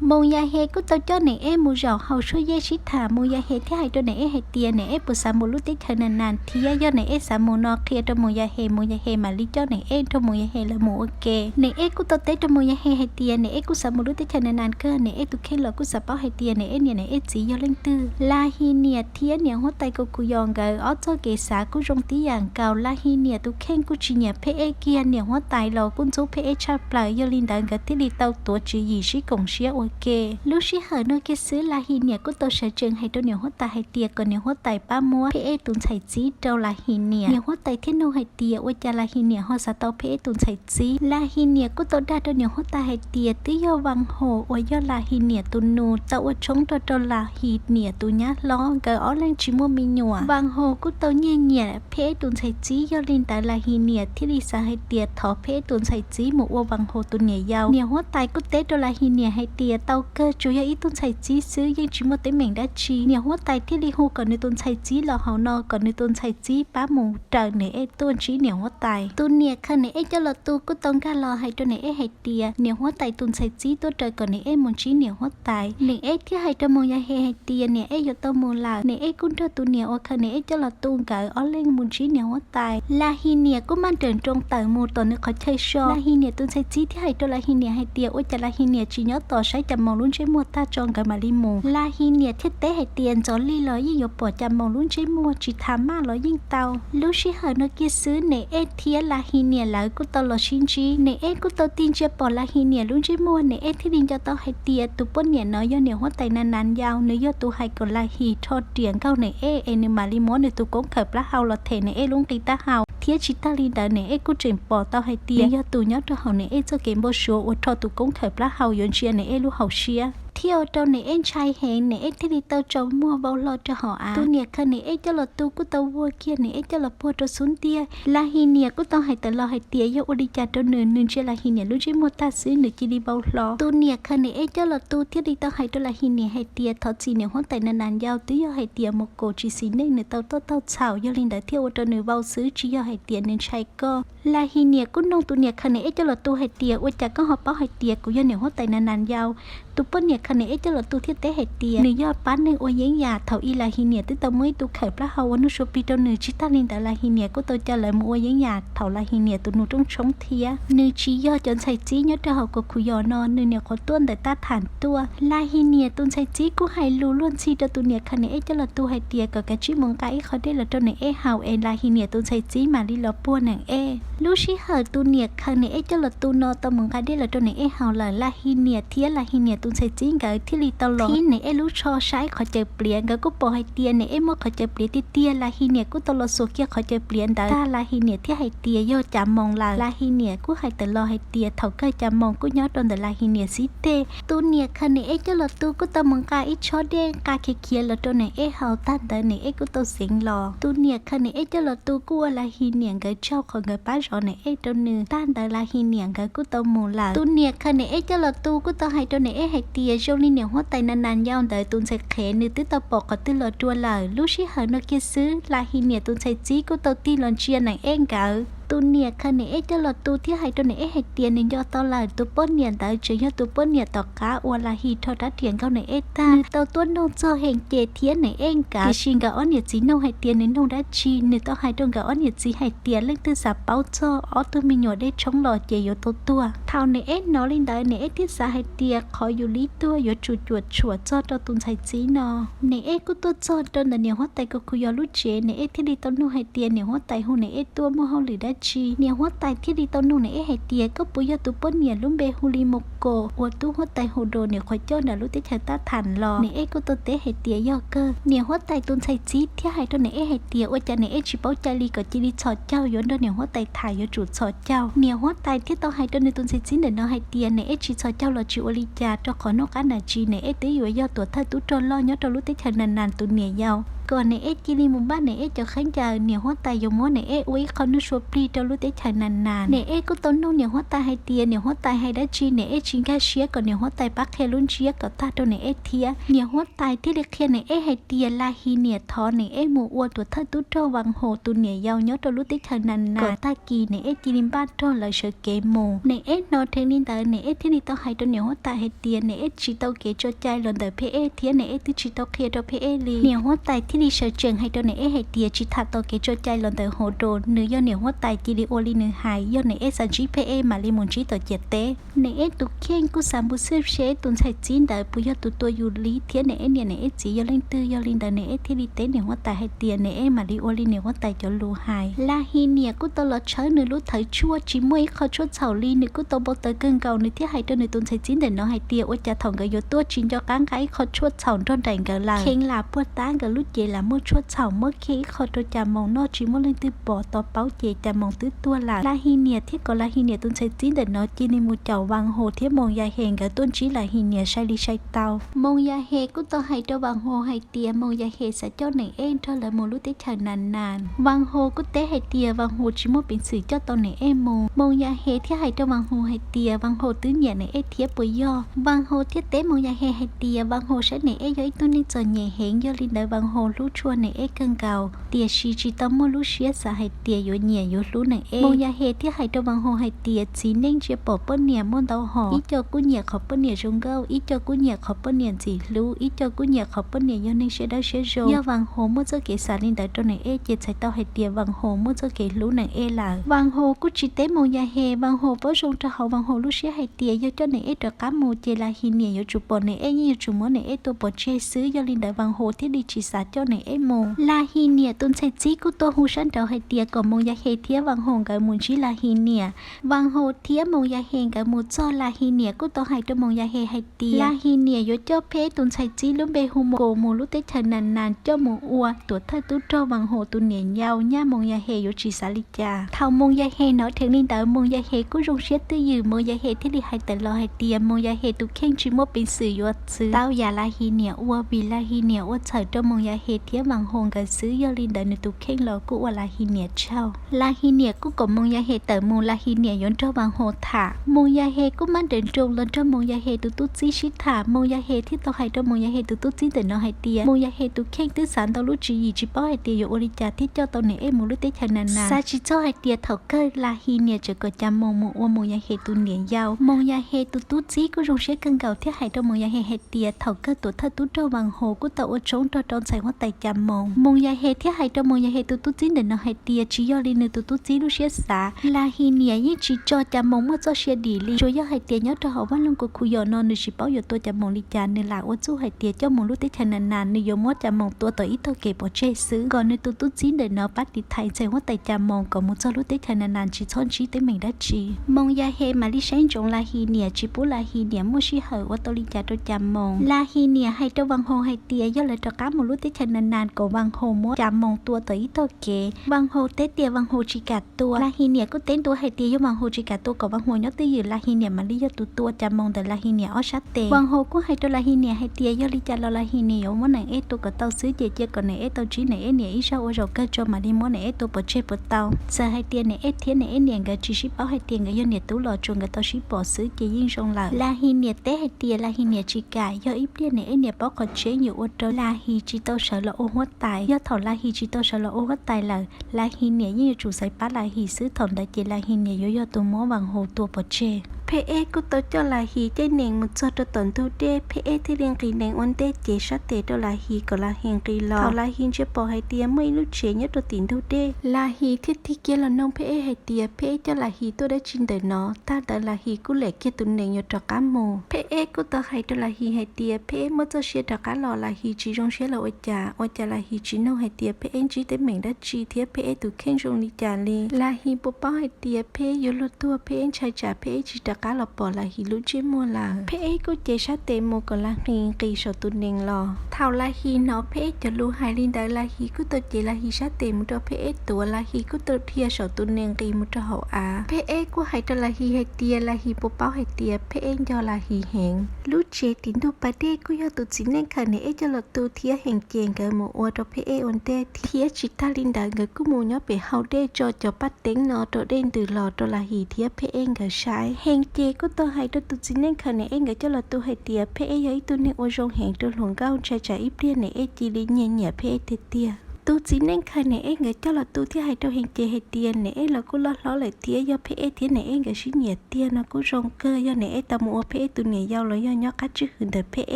Moos Yas Hes kuj tau coj Niam Ej mus zaum hauv Suab Yej sib tham. Moos Yas Hes thiaj hais rau Niam Ej hais tias Niam Ej puas xav mus lub teb chaws Nas Nas thiab, yog Niam Ej xav mus no qhia rau Moos Yas Hes, Moos Yas Hes mam li coj Niam Ej nrog Moos Yas Hes lawv mus ua ke. Niam Ej kuj tau teb rau Moos Yas Hes hais tias Niam Ej kuj xav mus lub teb chaws Nas Nas kawg, Niam Ej tus kheej los kuj xav paub hais tias Niam Ej niam Niam Ej txiv yog leej twg. Las His Niam thiab niam huab tais Kaus Khus Yos nkawd ob txoj kev xav kuj zoo tib yam nkaus. Las His Niam tus kheej kuj tsis nyiam Pheb Ej kiag, niam huab tais los kuj ntxub Pheb Ej tshaj plaws, yog li ntawd nkawd thiaj li tau tuav tswv yim sib koom siab ua ke. Lub sij hawm no kiag xwb Las His Niam kuj tau sawv tsees hais rau niam huab tais hais tias kom niam huab tais pab muab Pheb Ej tus ntxhais txib rau Las His Niam. Niam huab tais thiaj nug hais tias ua cas Las His Niam ho xav tau Pheb Ej tus ntxhais txib. Las His Niam kuj tau dag rau niam huab tais hais tias twb yog Vas Hos uas yog Las His Niam tus nus tau ua tshoob rau rau Las His Niam tus nyab hlob, nkawd ob leeg tsis muaj me nyuam. Vas Hos kuj tau nyiaj nyiam Pheb Ej tus ntxhais txib, yog li ntawd Las His Niam thiaj li xav hais tias thov Pheb Ej tus ntxhais txib mus ua Vas Hos tus niam yau. Niam huab tais kuj teb rau Las His Niam hais tias tau kawg, tsuas yog ib tug ntxhais txib xwb, yeej tsis muaj teeb meem dab tsi. Niam huab tais thiaj li hu kom nws tus ntxhais txib los hauv no, kom nws tus ntxhais txib pab mus raws Niam Ej tuaj ntsib niam huab tais. Tus niam khaws Niam Ej coj los tu kuj tau nkag los hais rau Niam Ej hais tias niam huab tais tus ntxhais txib tuaj raws kom Niam Ej mus ntsib niam huab tais. Niam Ej thiaj hais rau Moos Yas Hes hais tias Niam Ej yuav tau mus lawm. Niam Ej kuj nrog tus niam uas khaws Niam Ej coj los tu nkawd ob leeg mus ntsib niam huab tais. Las His Niam kuj maj nrawm nroos tawm mus tom nws qhov chaw so. Las His Niam tus ntxhais txib thiaj hais rau Las His Niam hais tias ua cas Las His Niam tsis nyob tos saib Cas Moos lub ntsej muag tag tso nkawd mam li mus. Las His Niam thiaj teb hais tias ntxov li los yeej yuav pom Cas Moos lub ntsej muag, tsis tham maj los yeej tau. Lub sij hawm no kiag xwb Niam Ej thiab Las His Niam lawv kuj tau los sib ntsib. Niam Ej kuj tau tig ntsia pom Las His Niam lub ntsej muag, Niam Ej thiaj li nco tau hais tias tus poj niam no yog niam huab tais Nas Nas yau, nws yog tus hais kom Las His rho riam nkaug Niam Ej es nws mam li muab nws tus koob khawm plaub hau los them Niam Ej lub nqi taub hau. Thiab tsis tag li ntawd Niam Ej kuj tseem pom tau hais tias nws yog tus nyob rau hauv Niam Ej txoj kev npau suav uas rho tus koob khawm plaub hau yuav ntsia Niam Ej lub hauv siab. Thiaj ua rau Niam Ej ntshai heev, Niam Ej thiaj li tau tsaus muag vau hlo rau hauv av. Tus niam khaws Niam Ej coj los tu kuj tau vuag kiag Niam Ej coj los puag rau xub ntiag. Las His Niam kuj tau hais tawm los hais tias yog ua li cas rau nws, nws ntsia Las His Niam lub ntsej muag tag xwb nws cia li vau hlo. Tus niam khaws Niam Ej coj los tu thiaj li tau hais rau Las His Niam hais tias thov txim niam huab tais Nas Nas yau, twb yog hais tias mus kaum tsis xis neej nws tau tuaj taug txhaum, yog li ntawd thiaj ua rau nws vau xwb, tsis yog hais tias nws ntshai koj. Las His Niam kuj noog tus niam khaws Niam Ej coj los tu hais tias ua cas koj ho paub hais tias kuv yog niam huab tais Nas Nas yau? Tus poj niam khaws Niam Ej coj los tu thiaj teb hais tias nws yog pab neeg ua yeeb yam, thaum ub Las His Niam twb tau muab ib tug khawm plaub hau ua nuj sua plig rau nws, tsis tag li ntawd Las His Niam kuj tau coj lawv mus ua yeeb yam thaum Las His Niam tus nus rooj tshoob thiab. Nws tsis yog cov ntxhais txib nyob rau hauv Kaus Khus Yos no, nws nyuam qhuav tuaj ntawm Taj Tham tuaj. Las His Niam tus ntxhais txib kuj hais lus luag ntxhi rau tus niam khaws Niam Ej coj los tu hais tias kom kav tsij mus nqa ib qho dej los rau Niam Ej haus es Las His Niam tus ntxhais txib mam li los puag Niam Ej. Lub sij hawm tus niam khaws Niam Ej coj los tu no tau mus nqa dej los rau Niam Ej haus lawm, Las His Niam thiab Las His Niam tus ntxhais txib nkawd thiaj li tau los thib Niam Ej lub tsho saib qhov chaw pliav. Nkawd kuj pom hais tias Niam Ej muaj qhov chaw pliav tiag tiag. Las His Niam kuj tau los xuas kiag qhov chaw pliav ntawd tag, Las His Niam thiaj hais tias yog Cas Moos lawm. Las His Niam kuj hais tawm los hais tias thaum kawg Cas Moos kuj nyob rau ntawm Las His Niam xib teg. Tus niam khaws Niam Ej coj los tu kuj tau mus nqa ib tshob dej nqa khiav khiav los rau Niam Ej haus, tag ntawd Niam Ej kuj tau xeev los. Tus niam khaws Niam Ej coj los tu kuj ua Las His Niam nkawd tsaug qhov nkawd pab zov Niam Ej rau nws, tag ntawd Las His Niam nkawd kuj tau mus lawm. Tus niam khaws Niam Ej coj los tu kuj tau hais rau Niam Ej hais tias zoo li niam huab tais Nas Nas yau ntawd tus ntxhais qhev nws twb tau pom qhov twg los dua lawm. Lub sij hawm no kiag xwb Las His Niam tus ntxhais txib kuj tau tig los ntsia Niam Ej nkawd. Tus niam khaws Niam Ej coj los tu thiaj hais rau Niam Ej hais tias nws nco tau lawm, tus poj niam ntawd tseem yog tus poj niam tom qab uas Las His rho rab riam nkaug Niam Ej tag. Nws tau tuaj noog txog Hees Ces thiab Niam Ej nkawd, tiam sis nkawd ob niam txiv noog hais tias nws noog dab tsi. Nws tau hais rau nkawd ob niam txiv hais tias leej twg xav paub txog ob tug me nyuam dej tshoob los ces yuav tau tuag. Thaum Niam Ej hnov li ntawd Niam Ej thiaj xav hais tias qhov yus li tuag yuav tsum cuam tshuam txog rau tus ntxhais txib no. Niam Ej kuj tuaj txog rau ntawm niam huab tais Kaus Khus Yos lub tsev, Niam Ej thiaj li tau nug hais tias niam huab tais hu Niam Ej tuaj muaj hauj lwm dab tsi. Niam huab tais thiaj li tau nug Niam Ej hais tias koj puas yog tus poj niam lub npe hu li Mus Kom uas tub huab tais Hus Dos nyuam qhuav coj ntawm lub teb chaws Taj Tham los? Niam Ej kuj tau teb hais tias yog kawg. Niam huab tais tus ntxhais txib thiaj hais rau Niam Ej hais tias ua cas Niam Ej tsis paub cai li kom cia li txhos caug, yuav nrog niam huab tais tham yuav tsum txhos caug. Niam huab tais thiaj tau hais rau nws tus ntxhais txib ntawm no hais tias Niam Ej tsis txhos caug los tsis ua li cas, rau qhov hnub qab nram tsis Niam Ej twb yuav yog tuam thawj tub rog loj nyob rau lub teb chaws Nas Nas tus niam yau. kom Niam Ej cia li mus npaj Niam Ej cov khaub ncaws, niam huab tais yuav muab Niam Ej ua ib qho nuj sua plig rau lub teb chaws Nas Nas. Niam Ej kuj tau nug niam huab tais hais tias niam huab tais hais dab tsi, Niam Ej tsis nkag siab kom niam huab tais pab qhia lub ntsiab kom tag rau Niam Ej thiab. Niam huab tais thiaj li qhia Niam Ej hais tias Las His Niam thov Niam Ej mus ua tuam thawj tub rog Vas Hos tus niam yau nyob rau lub teb chaws Nas Nas kom tag kis Niam Ej cia li npaj rog lawv sawv kev mus. Niam Ej hnov dheev li ntawd Niam Ej thiaj li tau hais rau niam huab tais hais tias Niam Ej tsis tau kev tso cai los ntawm Pheb Ej thiab Niam Ej twb tsis tau qhia rau Pheb Ej li. Niam huab tais thiaj li sawv tsees hais rau Niam Ej hais tias tsis tham tau kev tso cai los ntawm Hos Dos, nws yog niam huab tais cia li ua li nws hais, yog Niam Ej xav ntsib Pheb Ej mam li mus ntsib tom ciam teb. Niam Ej tus kheej kuj xav npus xwb seb tus ntxhais txib ntawd puas yog tus tua yus li thiab Niam Ej niam Niam Ej txiv yog leej twg. Yog li ntawd Niam Ej thiaj li teb niam huab tais hais tias Niam Ej mam li ua li niam huab tais cov lus hais. Las His Niam kuj tau los tshawb nws lub thawv tshuaj tsis muaj ib qho tshuaj txhaum li, nws kuj tau npau taws kawg nkaus, nws thiaj hais rau nws tus ntxhais txib ntawm no hais tias ua cas thaum nkawd yuav tuaj tsis nco qab nqa ib qho tshuaj txhaum nrog nraim nkawd lawm. Kheev lam puag ta, nkawd lub cev lam muaj tshuaj txhaum, muab kiag ib qho rau Cas Moos noj tsis muaj leej twg pom tos paub ces Cas Moos twb tuag lawm. Las His Niam thiaj kom Las His Niam tus ntxhais txib ntawm no cia li mus caum Vas Hos thiab Moos Yas Hes nkawd tuaj ntsib Las His Niam sai li sai tau. Moos Yas Hes kuj tau hais rau Vas Hos hais tias Moos Yas Hes xav coj Niam Ej nrog lawv mus lub teb chaws Nas Nas. Vas Hos kuj teb hais tias Vas Hos tsis muaj peev xwm coj tau Niam Ej mus. Moos Yas Hes thiaj hais rau Vas Hos hais tias Vas Hos twb nyiam Niam Ej thiab puas yog. Vas Hos thiaj teb Moos Yas Hes hais tias Vas Hos saib Niam Ej yog ib tug neeg txom nyem heev, yog li ntawd Vas Hos hlub tshua Niam Ej kawg nkaus, tiam sis tsis tau muaj lub siab xav hais tias yuav nyiam yuav hlub Niam Ej. Moos Yas Hes thiaj hais rau Vas Hos hais tias txiv neej ntsia pom poj niam muaj ntau hom, ib co kuj nyiam qhov poj niam zoo nkauj, ib co kuj nyiam qhov poj niam ntxim hlub, ib co kuj nyiam qhov poj niam yog neeg siab dawb siab zoo. Yog Vas Hos muaj txoj kev xav li ntawd rau Niam Ej ces txhais tau hais tias Vas Hos muaj txoj kev hlub Niam Ej lawm. Vas Hos kuj tsis teb Moos Yas Hes, Vas Hos paub zoo rau hauv Vas Hos lub siab hais tias yog coj Niam Ej rov qab mus ces Las His Niam yuav tsum pom Niam Ej, yeej yuav tsum muab Niam Ej tua pov tseg xwb. Yog li ntawd Vas Hos thiaj li tsis xav coj Niam Ej mus. Las His Niam tus ntxhais txib kuj tuaj hu sab nraud hais tias kom Moos Yas Hes thiab Vas Hos nkawd mus ntsib Las His Niam. Vas Hos thiab Moos Yas Hes nkawd mus txog, Las His Niam kuj tau hais rau Moos Yas Hes hais tias Las His Niam yuav coj Pheb tus ntxhais txib lub npe hu Moos Kus mus lub teb chaws Nas Nas coj mus ua tuam thawj tub rog Vas Hos tus niam yau, nyaj Moos Yas Hes yuav tsis xav li cas. Thaum Moos Yas Hes hnov dheev li ntawd Moos Yas Hes kuj zoo siab twj ywm, Moos Yas Hes thiaj li hais tawm los hais tias Moos Yas Hes tus kheej tsis muaj peev xwm yuav txwv tau yam Las His Niam ua, vim Las His Niam ua txhawm rau Moos Yas Hes thiab Vas Hos nkawd xwb, yog li ntawd nws tus kheej los kuj ua Las His Niam tsaug. Las His Niam kuj kom Moos Yas Hes tawm mus, Las His Niam yuav nrog Vas Hos tham. Moos Yas Hes kuj mab nrawm nroos los nrog Moos Yas Hes tus tub txib sib tham. Moos Yas Hes thiaj tau hais rau Moos Yas Hes tus tub txib ntawm no hais tias Moos Yas Hes tus kheej twb xav ntau lub tswv yim tsis paub hais tias yuav ua li cas thiaj coj tau Niam Ej mus lub teb chaws Nas Nas. Xav tsis txog hais tias thaum kawg Las His Niam tseem kom Cas Moos mus ua Moos Yas Hes tus niam yau. Moos Yas Hes tus tub txib kuj zoo siab kawg nkaus thiab hais rau Moos Yas Hes hais tias thaum kawg tuam thawj tub rog Vas Hos kuj tau ua tshoob nrog rau ntxhais huab tais Cas Moos. Moos Yas Hes thiaj hais rau Moos Yas Hes tus tub txib ntawm no hais tias tsis yog li nws tus tub txib lub siab xav, Las His Niam yeej tsis tso Cas Moos muaj txoj sia dim li. Tsuas yog hais tias nyob rau hauv vaj loog Kus Khus Yos no nws tsis paub yuav tua Cas Moos li cas, nws lam ua txuj hais tias coj mus lub teb chaws Nas Nas nws yuav muab Cas Moos tua tom ib tog kev pov tseg xwb, kom nws tus tub txib ntawm no pab tiv thaiv ntxhais huab tais Cas Moos kom mus txog lub teb chaws Nas Nas tsis txhob ntsib teeb meem dab tsi. Moos Yas Hes mam li saib ntsoov Las His Niam, tsis pub Las His Niam muaj sij hawm ua tau li cas rau Cas Moos. Las His Niam hais rau Vas Hos hais tias yog lawv rov qab mus lub teb chaws Nas Nas kom Vas Hos muab Cas Moos tua tom ib tog kev. Vas Hos teb tias Vas Hos tsis kam tua. Las His Niam kuj teb ntua hais tias yog Vas Hos tsis kam tua kom Vas Hos nyob twj ywm, Las His Niam mam li yog tus tua Cas Moos ntawm Las His Niam ob sab tes. Vas Hos kuj hais rau Las His Niam hais tias yog li cas los Las His Niam yuav muab Niam Ej tua kom tau xwb, ces cia kom Niam Ej tau ntsib Niam Ej niam ib zag ua zaum kawg tso mam li muab Niam Ej tua pov tseg puas tau. Txawm hais tias Niam Ej thiab Niam Ej niam nkawd tsis sib paub hais tias nkawd yog niam tub los tsuas nkawd tau sib pom xwb ces yeej zoo lawm. Las His Niam teb hais tias Las His Niam tsis kam, yog ib pliag Niam Ej niam paub qhov tseeb yuav ua rau Las His tsis tau sawv los ua huab tais. Yog thaum Las His tsis tau sawv los ua huab tais lawm, Las His Niam yeej yuav tsum xaiv pab Las His xwb, thaum ntawd ces Las His Niam yuav yog tus muab Vas Hos tua pov tseg. Pheb Ej kuj tau coj Las His caij nees mus txog rau tom ntug dej, Pheb Ej thiaj li nqis nees ua ntej cev sab tes rau Las His kom Las His nqis los. Thaum Las His ntsia pom hais tias muaj ib lub tsev nyob rau tim ntug dej, Las His thiaj tig kiag los noog Pheb Ej hais tias Pheb Ej coj Las His tuaj dab tsi ntawm no. Tag ntawd Las His kuj lem kiag tus nees yuav rov qab mus. Pheb Ej kuj tau hais rau Las His hais tias Pheb Ej muaj txoj sia rov qab los, Las His tsis zoo siab los ua cas, ua cas Las His tsis noog hais tias Pheb Ej ntsib teeb meem dab tsi thiab Pheb Ej tus kheej zoo li cas li. Las His puas paub hais tias Pheb Ej yuav luag tuag, Pheb Ej ntshai tsam Pheb Ej tsis rov qab los pom Lam His lub ntsej muag lawm. Pheb Eb kuj cev sab tes mus kom Lam His nqis saum tus nees los. Thaum Lam His hnov Pheb Eb cov lus hais li ntawd, Lam His kuj tau cev Lam His sab tes mus rau Pheb Eb tuav, Lam His kuj tau dhia saum tus nees nqis mus rau hauv av. Pheb Eb kuj hais rau Lam His hais tias Lam His puas paub hais tias Pheb Eb nco Lam His heev. Lub tsev tim ntug pas dej kuj yog tus txiv neej khaws Niam Eb coj los tu thiab Hees Ces nkawd mus ua rau Pheb Eb ua ntej thiab tsis tag li ntawd nkawd kuj mus nyob pem hau dej tso cov paj teeb no rau dej ntws los rau Lam His thiab Pheb Eb nkawd saib. Hees Ces kuj tau hais rau tus txiv neej khaws Niam Eb nkawd coj los tu hais tias Pheb Eb yog ib tug neeg ua zoo heev rau hluas nkauj, ntshai tsam ib pliag Niam Eb cia li nyiam nyiam Pheb Eb tiag tiag. Tus txiv neej khaws Niam Eb nkawd coj los tu thiab hais rau Hees Ces hais tias Niam Eb los kuj loj hlob lawm thiab, yog Pheb Eb thiab Niam Eb nkawd sib nyiam tiag no kuj zoo kawg, yog Niam Eb tau mus ua Pheb Eb tus niam yau los yog nyob qab tswj hwm ntawm Pheb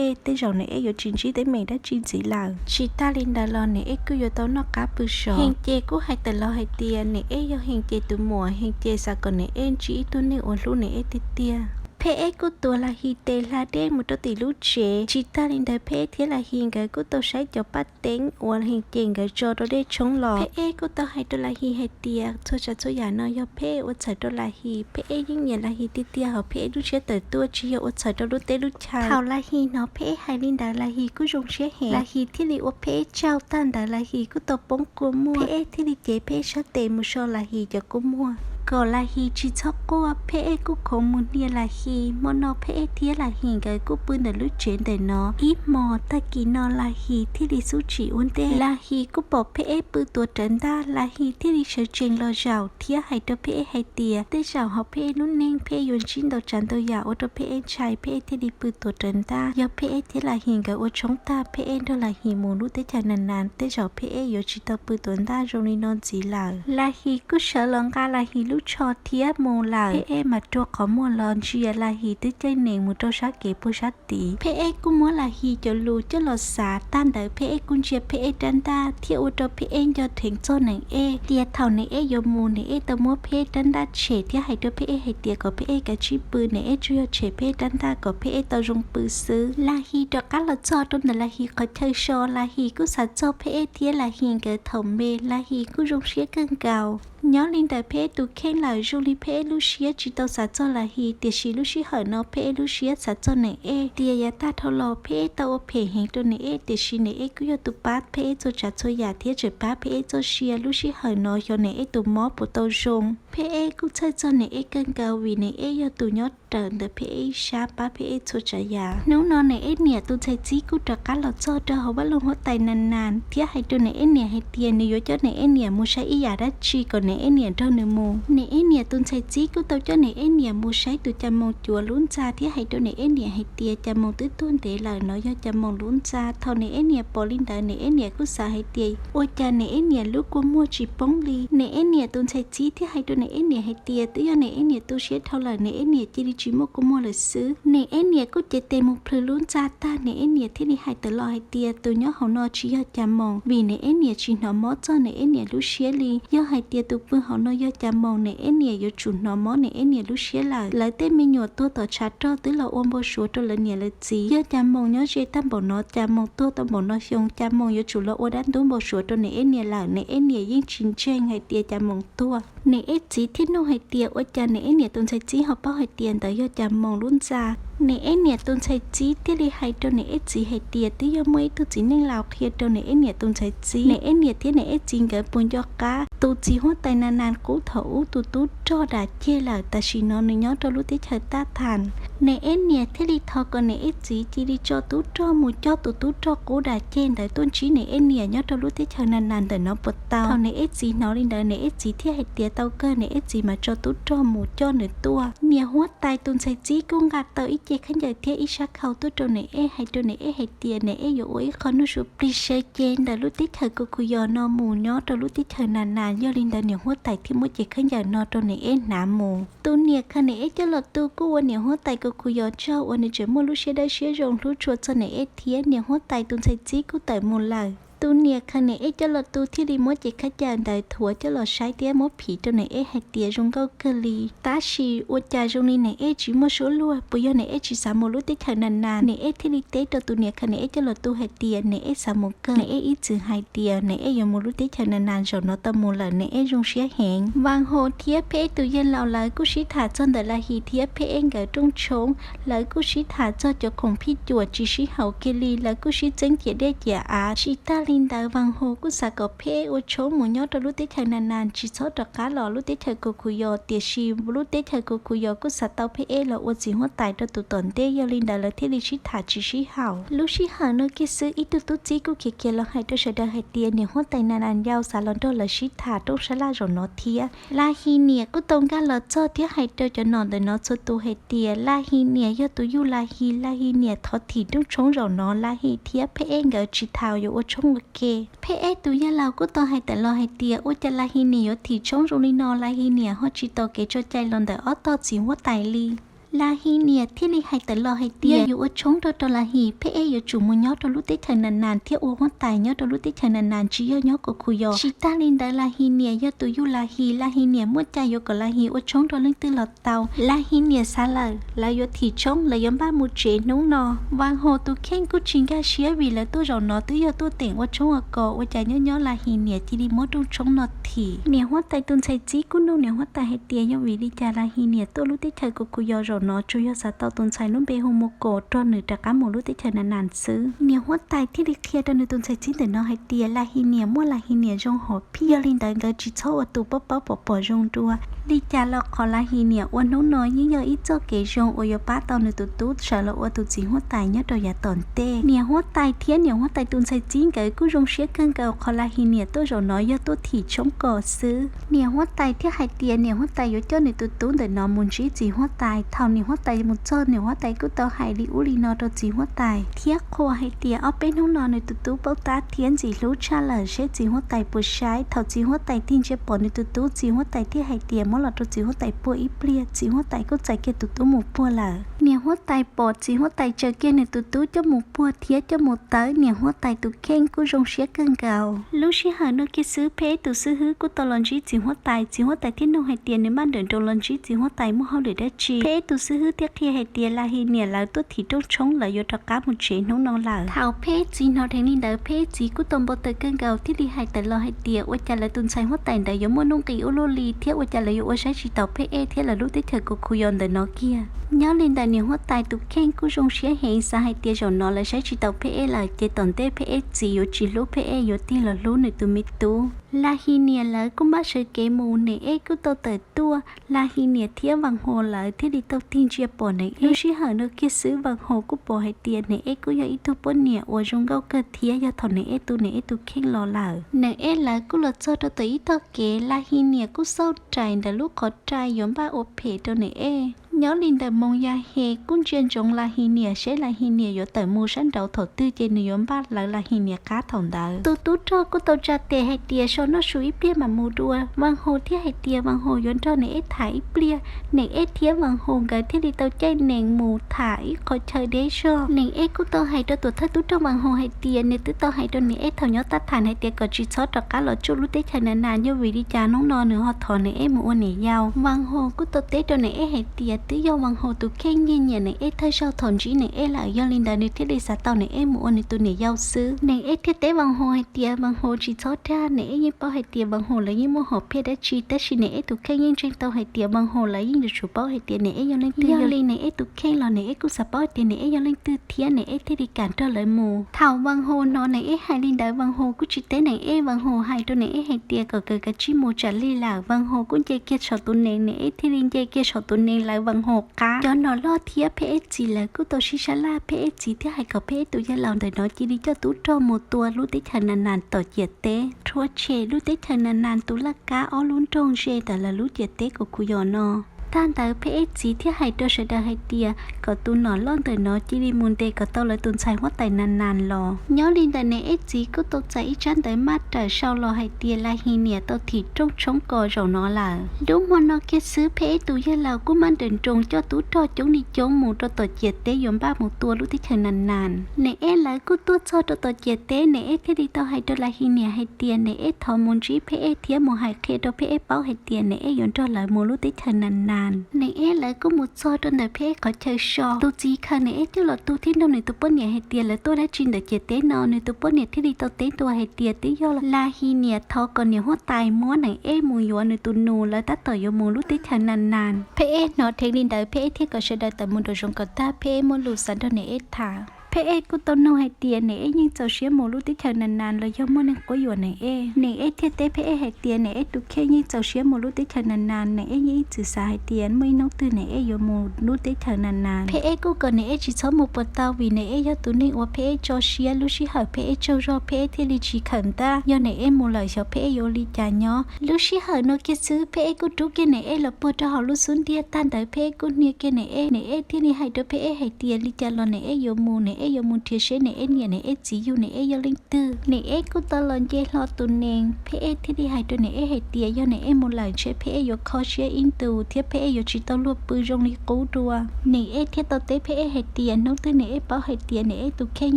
Eb, tej zaum Niam Eb yuav tsis ntsib teeb meem dab tsi ntxiv lawm. Tsis tag li ntawd los Niam Eb kuj yuav tau noj qab pw zov. Hees Ces kuj hais tawm los hais tias Niam Eb yog Hees Ces tus muam, Hees Ces xav kom Niam Eb ntsib ib tug neeg uas hlub Niam Eb tiag tiag. Pheb Eb kuj tuav Lam His tes hla dej mus rau tim lub tsev. Tsis tag li ntawd Pheb Eb thiab Lam His nkawd kuj tau saib cov paj teeb uas Hees Ces nkawd tso rau dej tshoob los. Pheb Eb kuj tau hais rau Lam His hais tias txhua tsav txhua yam no yog Pheb Eb ua txhawm rau Lam His. Pheb Eb yeej nyiam Lam His tiag tiag, hos Pheb Eb lub siab tawm tuaj tsis yog ua txhawm rau lub teb lub chaw. Thaum Lam His hnov Pheb Eb hais li ntawd, Lam His kuj zoo siab heev, Lam His thiaj li ua Pheb Eb tsaug. Tag ntawd Lam His kuj tau poob kua muag, Pheb Eb thiaj li cev Pheb Eb sab tes mus so Lam His cov kua muag kom Lam His tsis txhob quaj. Pheb Eb kuj khoov mus hnia Lam His. Hmo no Pheb Eb thiab Lam His nkawd kuj pw ntawm lub tsev ntawm no ib hmos. Tag kis no Lam His thiaj li xub tsim ua ntej. Lam His kuj pom Pheb Eb pw tuav rawv ntaj, Lam His thiaj li sawv tsees los zaum thiab hais rau Pheb Eb hais tias tej zaum hauv Pheb Eb lub neej Pheb Eb yuav ntsib ntau tsav ntau yam ua rau Pheb Eb ntshai, Pheb Eb thiaj li pw tuav rawv ntaj. Yog Pheb Eb thiab Lam His nkawd ua tshoob tag Pheb Eb nrog Lam His mus lub teb chaws Nas Nas, tej zaum Pheb Eb yuav tsis tau pw tuav ntaj zoo li no ntxiv lawm. Lam His kuj sawv los nqa Lam His lub tsho thiab mus lawm. Pheb Eb mas rua qhov muag los ntsia Lam His twb caij nees mus rau sab kev puag sab tid. Pheb Eb kuj muab Lam His cov lus coj los xav. Tag ntawd Pheb Eb kuj ntsia Pheb Eb rab ntaj thiab ua rau Pheb Eb nco dheev txog Niam Eb tias thaum Niam Eb yuav mus, Niam Eb tau muab Pheb Eb rab ntaj tshem thiab hais rau Pheb Eb hais tias kom Pheb Eb kav tsij pw, Niam Eb tsuas yog tshem Pheb Eb rab ntaj kom Pheb Eb tau zoo pw xwb. Lam His rov qab los txog rau ntawm Lam His qhov chaw so, Lam His kuj xav txog Pheb Eb thiab Lam His nkawd thaum me, Lam His kuj zoo siab kawg nkaus. Nyob li ntawm Pheb Eb tus kheej lawm, zoo li Pheb Eb lub siab tsis tau xav txog Lam His, tiam sis lub sij hawm no Pheb Eb lub siab xav txog Niam Eb tias yav tag dhau los Pheb Eb tau ua phem heev rau Niam Eb, tiam sis Niam Eb kuj yog tus pab Pheb Eb txhua tsav txhua yam thiab tseem pab Pheb Eb txoj sia. Lub sij hawm no xyov Niam Eb tus mob puas tau zoo. Pheb Eb kuj txhawj txog Niam Eb kawg nkaus vim Niam Eb yog tus nyob rawm ntawm Pheb Eb ib sab pab Pheb Eb txhua tsav yam. Hnub no Niam Eb niam tus ntxhais txib kuj rov qab los txog rau hauv vaj loog huab tais Nas Nas thiab hais rau Niam Eb niam hais tias nws yuav coj Niam Eb niam mus saib ib yam dab tsi kom Niam Eb niam nrog nws mus. Niam Eb niam tus ntxhais txib kuj tau coj Niam Eb niam mus saib tus Cas Moos cuav lub ntxa thiab hais rau Niam Eb niam hais tias Cas Moos twb tuag ntev lawm, no yog Cas Moos lub ntxa. Thaum Niam Eb niam pom li ntawd Niam Eb niam kuj xav hais tias ua cas Niam Eb niam lub kua muag tsis poob li. Niam Eb niam tus ntxhais txib thiaj hais rau Niam Eb niam hais tias twb yog Niam Eb niam tu siab dhau lawm, Niam Eb niam cia li tsis muaj kua muag lawm xwb. Niam Eb niam kuj cev tes mus plhws lub ntxa tag, Niam Eb niam thiaj li hais tawm los hais tias tus nyob hauv no tsis yog Cas Moos, vim Niam Eb niam tsis hnov mob txog Niam Eb niam lub siab li. Yog hais tias tus pw hauv no yog Cas Moos, Niam Eb niam yuav tsum hnov mob Niam Eb niam lub siab lawm. Lawv tej me nyuam tuag tom tshav rog twb los ua npau suav rau lawv niam lawv txiv. Yog Cas Moos nyob ze tag npaum no, Cas Moos tuag tau npaum no xyoo, Cas Moos yuav tsum los ua dab ntub npau suav rau Niam Eb niam lawm. Niam Eb niam yeej tsis ntseeg hais tias Cas Moos tuag. Niam Eb txiv thiaj nug hais tias ua cas Niam Eb niam tus ntxhais txib ho paub hais tias ntawd yog Cas Moos lub ntxa. Niam Eb niam tus ntxhais txib thiaj li hais rau Niam Eb txiv hais tias twb yog muaj ib tug txiv neej laus qhia rau Niam Eb niam tus ntxhais txib, Niam Eb niam thiab Niam Eb txiv nkawd puas nco qab tus txiv huab tais Nas Nas qub thaum ub tus tub rog dam ceg lawm, tam sim no nws nyob rau lub teb chaws Tab Thas. Niam Eb niam thiaj li thov kom Niam Eb txiv cia li tso tub rog mus coj tus tub rog qub dam ceg ntawd tuaj ntsib Niam Eb niam nyob rau lub teb chaws Nas Nas ntawm no puas tau. Thaum Niam Eb txiv hnov li ntawd Niam Eb txiv thiaj hais tias tau kawg, Niam Eb txiv mas tso tub rog mus coj nws tuaj. Niam huab tais tus ntxhais txib kuj nqa tau ib ce khaub ncaws thiab ib sab khau tuaj rau Niam Eb hais rau Niam Eb hais tias Niam Eb yuav ua ib qho nuj su plig sawv cev ntawm lub teb chaws Kus Khus Yos no mus nyob rau lub teb chaws Nas Nas. Yog li ntawd niam huab tais thiaj muab ce khaub ncaws no rau Niam Eb hnav mus. Tus niam khaws Niam Eb coj los tu kuj ua niam huab tais Kus Khus Yos tsaug uas nws tseem muaj lub siab dawb siab zoo hlub tshua txog Niam Eb thiab. Niam huab tais tus ntxhais txib kuj tawm mus lawm. Tus niam khaws Niam Ej coj los tu thiaj li muab cev khaub ncaws ntawd thuav coj los saib thiab muab phim rau Niam Ej hais tias zoo nkauj kawg li. Tab sis ua cas zoo li Niam Ej tsis muaj suab luag, puas yog Niam Ej tsis xav mus lub teb chaws Nas Nas? Niam Ej thiaj li teb rau tus niam khaws Niam Ej coj los tu hais tias Niam Ej xav mus kawg. Niam Ej ib txwm hais tias Niam Ej yuav mus lub teb chaws Nas Nas, zaum no tau mus lawm Niam Ej zoo siab heev. Vas Hos thiab Pheb Ej tus yawg laus lawv kuj sib tham txog ntawm Las His thiab Pheb Ej nkawd rooj tshoob. Lawv kuj sib tham txog cov khoom phij cuam tsis sib haum kiag li, lawv kuj sib txeeb ciam dej ciam av. Tsis tag li ntawd, Vas Hos kuj xav kom Pheb Ej ua tshoob mus nyob rau lub teb chaws Nas Nas, tsis txhob rov qab los lub teb chaws Kus Khus Yos, tiam sis lub teb chaws Kus Khus Yos kuj xav tau Pheb Ej los ua txiv huab tais rau tus tom ntej. Yog li ntawd lawv thiaj li sib tham tsis sib haum. Lub sij hawm no kiag xwb, ib tug tub txib kuj khiav khiav los hais rau sawv daws hais tias niam huab tais Nas Nas yau xav los nrog lawv sib tham rooj sab laj zaum no thiab. Las His niam kuj tau nkag los txog thiab hais rau cov nom ntawm no txhua tus hais tias Las His niam yog tus yug Las His, Las His niam thov thim rooj tshoob zaum no, Las His thiab Pheb Ej nkawd tsis tas yuav ua tshoob ua ke. Pheb Ej tus yawg laus kuj tau hais tawm los hais tias ua cas Las His niam yuav thim tshoob zoo li no, Las His niam ho tsis tos kev tso cai los ntawm ob tog txiv huab tais li. Las His niam thiaj li hais tawm los hais tias yog yuav ua tshoob rau rau Las His, Pheb Ej yuav tsum mus nyob rau lub teb chaws Nas Nas thiab ua huab tais nyob rau lub teb chaws Nas Nas, tsis yog nyob Kus Khus Yos. Tsis tag li ntawd, Las His niam yog tus yug Las His, Las His niam muaj cai yuav kom Las His ua tshoob rau leej twg los tau. Las His niam xav lawm, lawv yuav thim tshoob, lawv yuav npaj mus tsev hnub no. Vas Hos tus kheej kuj tsis nkag siab vim lawv tuaj zaum no twb yog tuaj teem ua tshoob ua kos, ua cas nyob nyob Las His niam cia li muab rooj tshoob no thim. Niam huab tais tus ntxhais txib kuj nug niam huab tais hais tias yog vim li cas Las His niam tuaj lub teb chaws Kus Khus Yos zaum no tsuas yog xav tau tus ntxhais lub npe hu Mus Kos rog nws rov qab mus lub teb chaws Nas Nas xwb. Niam huab tais thiaj li qhia rau nws tus ntxhais txib ntawm no hais tias Las His niam muaj Las His niam zoo hom phiaj, yog li ntawd nkawd tsis txhob ua tus paub paub pom pom zoo dua. Li cas los qhov Las His niam ua hnub no yeej yog ib txoj kev zoo uas yuav pab tau nws tus tub sawv los ua tus txiv huab tais nyob rau yav tom ntej. Niam huab tais thiab niam huab tais tus ntxhais txib nkawd kuj zoo siab kawg nkaus qhov Las His niam tuaj zaum no yog tuaj thim tshoob kos xwb. Niam huab tais thiaj hais tias niam huab tais yuav coj nws tus tub ntawm no mus ntsib txiv huab tais. Thaum niam huab tais mus txog, niam huab tais kuj tau hais li ub li no rau txiv huab tais thiab qhuas hais tias ob peb hnub no nws tus tub paub tab thiab ntxim hlub tshaj lawm, seb txiv huab tais puas saib. Thaum txiv huab tais tig ntsia pom nws tus tub, txiv huab tais thiaj hais tias muab los rau txiv huab tais puag ib pliag. Txiv huab tais kuj txais kiag tus tub mus puag lawm. Niam huab tais pom txiv huab tais tsaws kiag nws tus tub coj mus puag thiab coj mus tawb, niam huab tais tus kheej kuj zoo siab kawg nkaus. Lub sij hawm no kiag xwb, Pheb Ej tus xib hwb kuj tau los ntsib txiv huab tais. Txiv huab tais thiaj nug hais tias nws maj nrawm nroos los ntsib txiv huab tais muaj hauj lwm dab tsi. Pheb Ej tus xib hwb thiaj qhia hais tias Las His niam lawv tuaj thim rooj tshoob, lawv yuav rov qab mus tsev hnub no lawm. Thaum Pheb Ej txiv hnov dheev li ntawd, Pheb Ej txiv kuj tau npau taws kawg nkaus thiaj li hais tawm los hais tias ua cas lawv tus ntxhais huab tais ntawd yuav muaj nuj nqis ua luaj li thiab ua cas lawv yuav ua saib tsis taus Pheb Ej thiab lawv lub teb chaws Kus Khus Yos ntawm no kiag. Nyob li ntawm niam huab tais tus kheej kuj zoo siab heev, xav hais tias zaum no lawv saib tsis taus Pheb Ej lawm ces tom ntej Pheb Ej txiv yuav tsis hlub Pheb Ej, yuav tig los hlub nws tus me tub. Las His niam lawv kuj npaj sawv kev mus, Niam Ej kuj tau tawm tuaj. Las His niam thiab Vas Hos lawv thiaj li tau tig ntsia pom Niam Ej. Lub sij hawm no kiag xwb, Vas Hos kuj pom hais tias Niam Ej kuj yog ib tug poj niam uas zoo nkauj kawg thiab yog thaum Niam Ej tu Niam Ej tus kheej los lawm. Niam Ej lawv kuj los txog rau tom ib tog kev, Las His niam kuj xauj rais ntawm lub qhov rai yuav npaj ua phem rau Niam Ej. Nyob li ntawm Moos Yas Hes kuj ntsia ntsoov Las His niam seb Las His niam yuav tawm mus sab nraud thaum twg ces nws yuav npaj lawv Las His niam qab thaum ntawd. Tus tub rog kuj tau tsa tes hais tias so noj su ib pliag mam mus dua. Vas Hos thiaj hais tias Vas Hos yuav nrog Niam Ej tham ib pliag. Niam Ej thiab Vas Hos nkawd thiaj li tau caij nees mus tham ib qho chaw deb zog. Niam Ej kuj tau hais rau tuam thawj tub rog Vas Hos hais tias nws twb tau hais rau Niam Ej thaum nyob tab tham hais tias kom tsis txhob rov qab los tsuj lub teb chaws Nas Nas, yog vim li cas hnub no nws ho thov Niam Ej mus ua niam yau. Vas Hos kuj tau teb rau Niam Ej hais tias twb yog Vas Hos tus kheej nyiag nyiam Niam Ej thawj zaug thaum ntsib Niam Ej lawm, yog li ntawd nws thiaj li xav tau Niam Ej mus ua nws tus niam yau xwb. Niam Ej thiaj teb Vas Hos hais tias Vas Hos tsis txhob dag, Niam Ej yeej paub hais tias Vas Hos lawv yeej muaj hom phiaj dab tsi, tab sis Niam Ej tus kheej yeej ntseeg tau hais tias Vas Hos lawv yeej yuav tsum paub hais tias Niam Ej yog leej twg. Yog li Niam Ej tus kheej los Niam Ej kuj xav paub hais tias Niam Ej yog leej twg thiab Niam Ej thiaj li kam nrog lawv mus. Thaum Vas Hos hnov Niam Ej hais li ntawd, Vas Hos kuj tsis teb Niam Ej, Vas Hos hais rau Niam Ej hais tias kom kav kav tsij mus tsam li lawm. Vas Hos kuj nce kiag saum tus nees, Niam Ej thiaj li nce kiag saum tus nees lawv Vas Hos qab. Cov nom loj thiab Pheb Ej txiv lawv kuj tau sib sab laj, Pheb Ej txiv thiaj hais kom Pheb Ej tus yawg laus ntawm no cia li coj tub rog mus tua lub teb chaws Nas Nas tom ciam teb. Rhuav tshem lub teb chaws Nas Nas tus laj kab ob lub nroog ze ntawm lawv lub ciam teb Kus Khus Yos no. Tag ntawd Pheb Eb txiv thiaj hais rau sawv daws hais tias kom tus nom loj ntawm no cia li mus ntes kom tau lawv tus ntxhais huab tais Nas Nas los. Nyob li ntawd Nes Eb txiv kuj tau txais ib tsab ntawv maj raws sau los hais tias Las His niam tau thim rooj tshoob kos zaum no lawm. Lub hmo no kiag xwb Pheb Eb tus yawg laus kuj maj nrawm nroos coj tub rog coob li coob mus rau tom ciam teb yuav npaj mus tua lub teb chaws Nas Nas. Nes Eb lawv kuj tuaj txog rau tom ciam teb, Nes Eb thiaj li tau hais rau Las His niam hais tias Nes Eb thov mus ntsib Pheb Eb thiab mus hais qhia rau Pheb Eb paub hais tias Nes Eb yuav nrog lawv mus lub teb chaws Nas Nas. Nes Eb lawv kuj mus txog rau ntawm Pheb Eb qhov chaw so. Tus txiv khaws Nes Eb coj los tu thiab nug nws tus poj niam hais tias lawv tuaj dab tsi ntawm ciam teb no. Nws tus poj niam thiaj li tau teb ntua hais tias twb yog Las His niam thov kom niam huab tais muab Nes Eb mus yuav nws tus nus, lawv tab tom yuav mus lub teb chaws Nas Nas. Pheb Eb hnov dheev li ntawd Pheb Eb thiaj kom sawv daws tawm mus nraum zoov kom tag, Pheb Eb muaj lus xav nrog Nes Eb tham. Pheb Eb kuj tau nug hais tias Nes Eb yeej txaus siab mus lub teb chaws Nas Nas los yog muaj neeg quab yuam Nes Eb. Nes Eb thiaj teb Pheb Eb hais tias Nes Eb tus kheej yeej txaus siab mus lub teb chaws Nas Nas, Nes Eb yeej ib txwm xav hais tias muaj ib hnub twg Nes Eb yuav mus lub teb chaws Nas Nas. Pheb Eb kuj kom Nes Eb tsis txhob mus puas tau vim Nes Eb yog tus neeg uas Pheb Eb tso siab, lub sij hawm Pheb Eb tsaug zog Pheb Eb thiaj li tsis khawm ntaj, yog Nes Eb mus lawm xyov Pheb Eb yuav ua li cas nyob. Lub sij hawm no kiag xwb Pheb Eb kuj rub kiag Nes Eb los puag rau hauv lub xub ntiag, tag ntawd Pheb Eb kuj hnia kiag Nes Eb. Nes Eb thiaj li hais rau Pheb Eb hais tias li cas los Nes Eb yuav mus, Nes Eb yuav mus nrhiav seb Nes Eb niam Nes Eb txiv yug Nes Eb yog leej twg. Nes Eb kuj tau los nce hlo tus nees, Pheb Eb thiaj li hais rau Nes Eb hais tias yog Nes Eb mus lawm ntshe Pheb Eb yuav kho siab ib ntus thiab Pheb Eb yuav tsis tau luag pw zoo li qub dua. Nes Eb thiaj tau teb Pheb Eb hais tias hnub twg Nes Eb paub hais tias Nes Eb tus kheej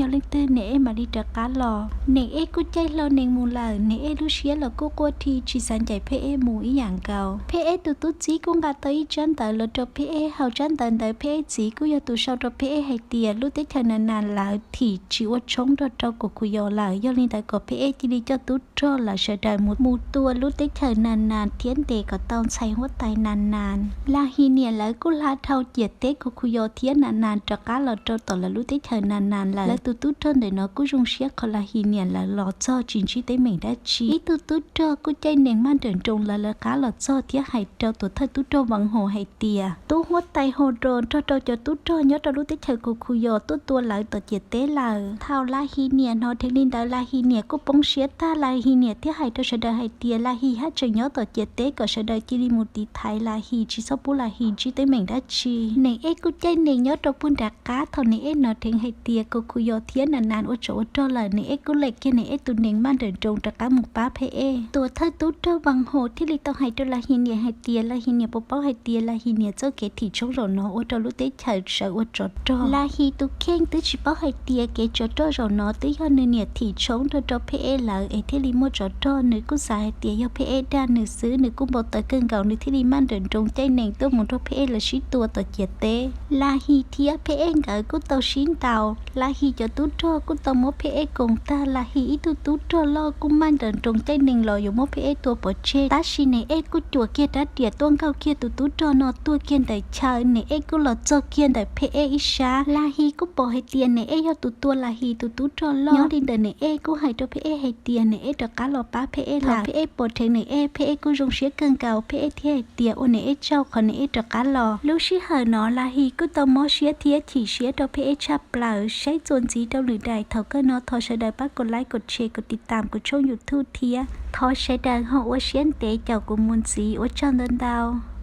yog leej twg Nes Eb mam li rov qab los. Nes Eb kuj caij hlo nees mus lawm, Nes Eb lub siab los kuj quaj dhi tsis xav ncaim Pheb Eb mus ib yam nkaus. Pheb Eb tus tub txib kuj nqa tau ib tsab ntawv los rau Pheb Eb, hauv tsab ntawv ntawd Pheb Eb txiv kuj yog tus sau rau Pheb Eb hais tias lub teb chaws Nas Nas lawv thim tsis ua tshoob nrog rau Kus Khus Yos lawm, yog li ntawd kom Pheb Eb cia li coj tub rog lawv sawv daws mus mus tua lub teb chaws Nas Nas thiab ntes kom tau ntxhais huab tais Nas Nas. Las His niam lawv kuj hla dhau ciam teb Kus Khus Yos thiab Nas Nas rov qab los rau tom lawv lub teb chaws Nas Nas lawm. Lawv tus tub rog ntawm no kuj zoo siab qhov Las His niam lawv los txog tsis ntsib teeb meem dab tsi. Ib tug tub rog kuj caij nees maj nrawm nroos lawv lawv qab los txog thiab hais rau tuam thawj tub rog Vees Haus hais tias tub huab tais Haus Ros nrog rau cov tub rog nyob rau lub teb chaws Kus Khus Yos tuaj tua lawv tom ciam teb lawm. Thaum Las His niam hnov dheev li ntawd Las His niam kuj poob siab tag, Las His niam thiaj hais rau sawv daws hais tias Las His haj tseem nyob tom ciam teb kom sawv daws cia li mus tiv thaiv Las His, tsis txhob pub Las His ntsib teeb meem dab tsi. Nes Eb kuj caij nees nyob rau puag nram qab, thaum Nes Eb hnov dheev hais tias Kus Khus Yos thiab Nas Nas ua tsov ua rog lawm, Nes Eb kuj lees kiag Nes Eb tus nees maj nrawm nroos rov qab mus pab Pheb Eb. Tuam thawj tub rog Vees Haus thiaj li tau hais rau Las His niam hais tias Las His niam puas paub hais tias Las His niam txoj kev thim tshoob zaum no ua rau lub teb chaws sawv ua tsov rog. Las His tus kheej twb tsis paub hais tias kev tsov rog zaum no twb yog nws niam thim tshoob nrog rau Pheb Eb lawv es thiaj li muaj tsov rog. Nws kuj xav hais tias yog Pheb Eb dag nws xwb, nws kuj npau taws kawg nkaus, nws thiaj li maj nrawm nroos caij nees tuaj mus nrog Pheb Eb lawv sib tua tom ciam teb. Las His thiab Pheb Eb nkawd kuj tau sib ntaus, Las His cov tub rog kuj tau muab Pheb Eb koom tag. Las His ib tug tub rog loj kuj maj nrawm nroos caij nees los yuav muab Pheb Eb tua pov tseg, tab sis Nes Eb kuj cuam kiag rab riam tuaj nkaug kiag tus tub rog no tuag kiag ntawm chaw. Nes Eb kuj los txog kiag ntawm Pheb Eb ib sab. Las His kuj pom hais tias Nes Eb yog tus tua Las His tus tub rog loj. Nyob li ntawd Nes Eb kuj hais rau Pheb Eb hais tias Nes Eb rov qab los pab Pheb Eb lawm. Pheb Eb pom dheev Nes Eb, Pheb Eb kuj zoo siab kawg nkaus, Pheb Eb thiaj hais tias ua Nes Eb tsaug qhov Nes Eb rov qab los. Lub sij hawm no Las His kuj tau mob siab thiab chim siab rau Pheb Eb tshaj plaws. Saib txuas ntxiv rau lwm daim, thaum kawg no thov sawv daws pab kom like, kom share, kom tiv tam kuv tshooj YouTube thiab. Thov sawv daws ho ua siab ntev caum kuv mus ntxiv, ua tsaug ntau ntau.